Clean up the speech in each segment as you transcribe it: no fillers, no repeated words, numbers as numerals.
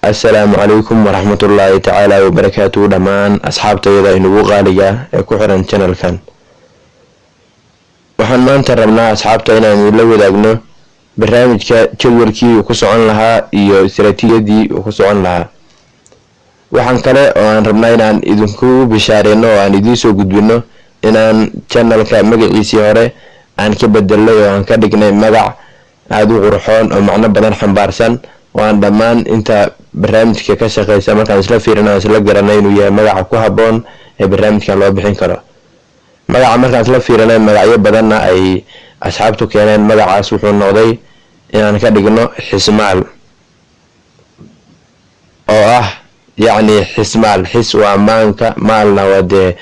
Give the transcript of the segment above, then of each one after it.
Assalaamu calaykum waraxmatullaahi tacaala wabarakaatuhu. Dhammaan asxaabtayada inugu qaaliga ee ku xiran channelkan, waxaan maanta rabnaa, asxaabta, inaan idinla wadaagno barnaamijka jadwalkii uu ku socon lahaa iyo istaraatiijiyadii uu ku socon lahaa. Waxaan kale oo aan rabnaa inaan idinku bishaareyno oo aan idiin soo gudbino inaan channelka magaciisii hore aan ka bedelnay oo aan ka dhignay magac aada u qurxoon oo macno badan xambaarsan, oo aan dhammaan inta barnaamijka ka shaqeysa markaan isla fiirino aan isla garanay inuu yahay magaca ku habboon ee barnaamijkan loo bixin karo. Magaca markaan isla fiirinay, magacyo badanna ay asxaabtu keeneen, magacaas wuxuu noqday inaan ka dhigno Xismaal, oo ah yacni xismaal. Xis waa maanka, maalna waa dee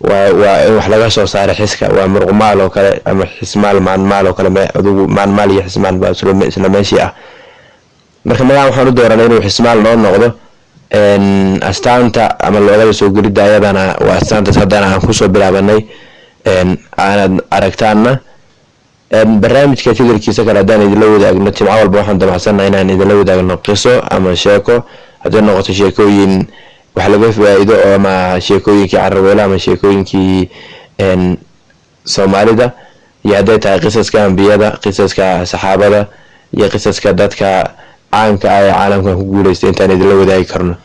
waa in wax laga soo saaray. Xiska waa muruqmaal oo kale ama xismaal, maanmaal oo kale. Adugu maanmaal iyo xismaal baa isla meeshii ah. Marka magaca waxaan u dooranay inuu Xismaal noo noqdo. Astaanta ama loogada soo gelidda ayadana waa astaantaas haddana aan kusoo bilaabanay, aanad aragtaanna. Barnaamijka jadwalkiisa kale haddaan idinla wadaagno, jimco walba waxaan damacsannaha inaan idinla wadaagno qiso ama sheeko, hadday noqoto sheekooyin wax laga faa-iido ama sheekooyinkii Caraweelo ama sheekooyinkii Soomaalida, iyo hadday tahay qisaska ambiyada, qisaska saxaabada iyo qisaska dadka caanka ah ee caalamkan ku guuleystay intaan idinla wadaagi karno.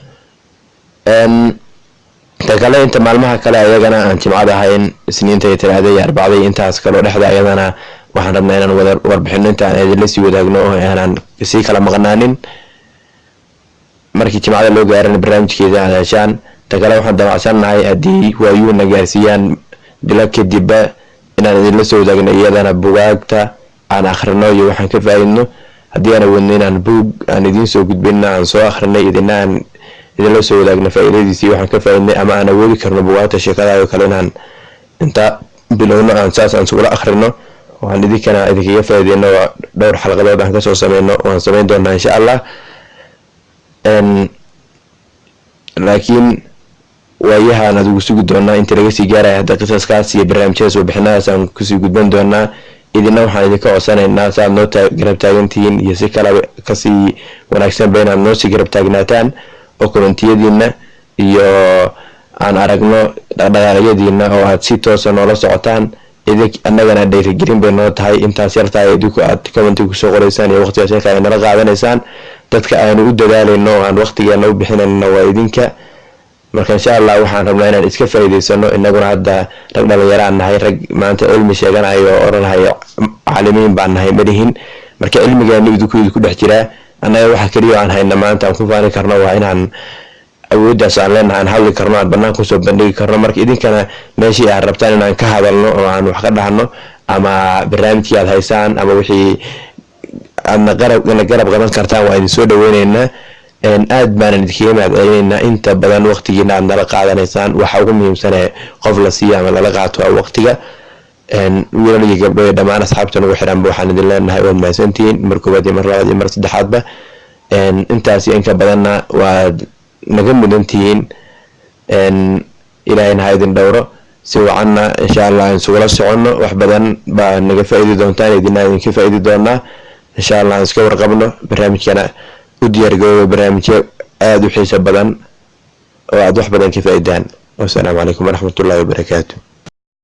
Ta kale, inta maalmaha kale ayagana aan jimcada ahayn, Isniinta iyo Talaada iyo Arbacda iyo intaas kaloo dhexda, ayadana waxaan rabnaa inaan wada warbixino intaan idinla sii wadaagno oo aanan sii kala maqnaanin. Markii jimcada loo gaarana barnaamijkeeda aad heshaan. Ta kale, waxaan damacsannahay haddii waayuhuna gaarsiiyaan bilo kadibba inaan idinla soo wadaagno iyadana bugaagta aan akhrino iyo waxaan ka faa-iidno. Haddii aan awoodno inaan buug aan idiin soo gudbino aan soo akhrinay, idina aan idinla soo wadaagno faa-iidadiisii waxaan ka faa-iidnay, ama aan awoodi karno bugaagta sheekadayo kale inaan inta bilowno aan saas aan isugula akhrino oo aan idinkana idinkaga faa-iideyno oo dhowr xalqadood aan kasoo sameyno, waan sameyn doonaa insha Allah. Laakiin waayahaan adigu sugi doonaa inta laga sii gaaraya. Hadda qisaskaas iyo barnaamijyadaas, warbixinadaas aan kusii gudban doonaa. Idina waxaan idinka codsanaynaa si aad noo garab taagantihiin iyo si kale kasii wanaagsanba inaad noo sii garab taagnaataan oo commentiyadiina iyo aan aragno dhaqdhaqaaqyadiina oo aad si toosa noola socotaan. Idin annagana dhiirigelin bay noo tahay intaas yartahay idinku aad commentiga kusoo qoreysaan iyo waqtigaas yarka ay nala qaadanaysaan. Dadka aanu u dadaalayno oo aan waqtigeena u bixinayno waa idinka. Marka insha Allah waxaan rabnaa inaan iska faa'iidaysano. Inaguna hadda rag dhalinyaraan nahay, rag maanta cilmi sheeganayo oo odhanahayo caalimiin baan nahay malihin. Marka cilmigeenu idinku dhex jiraa. Annaga waxa keliya aan hayna maanta aan ku faani karno waa inaan awooddaas aan leenahay, aan hadli karno, aan banaanka kusoo bandhigi karno. Marka idinkana meeshii aad rabtaan inaan ka hadalno oo aan wax ka dhahno ama barnaamijkii aad haysaan ama wixii aadna qarab na garab qaban kartaan, waa idin soo dhaweyneynaa. Aad baanan idinkaga mahad celinaynaa inta badan waqtigiina aad nala qaadanaysaan. Waxa ugu muhiimsanee qof la siiya ama lala qaato waa waqtiga. Wiilal iyo gabdho iyo dhammaan asxaabta nagu xiranba waxaan idin leenahay waad mahadsantihiin mar koowaad iyo mar labaad iyo mar saddexaadba. Intaas iyo inka badanna waad naga mudantihiin. Ilaahayna ha idin dhowro. Si wacanna insha Allah aan isugula soconno. Wax badan baa naga faa-iidi doontaan, idina idinka faa-iidi doonaa insha Allah. Aan iska warqabno. Barnaamijkana u diyaargarooba, barnaamijyo aada u xiiso badan oo aad wax badan ka faa-idaan. Wasalaamu calaykum waraxmatullahi wabarakaatu.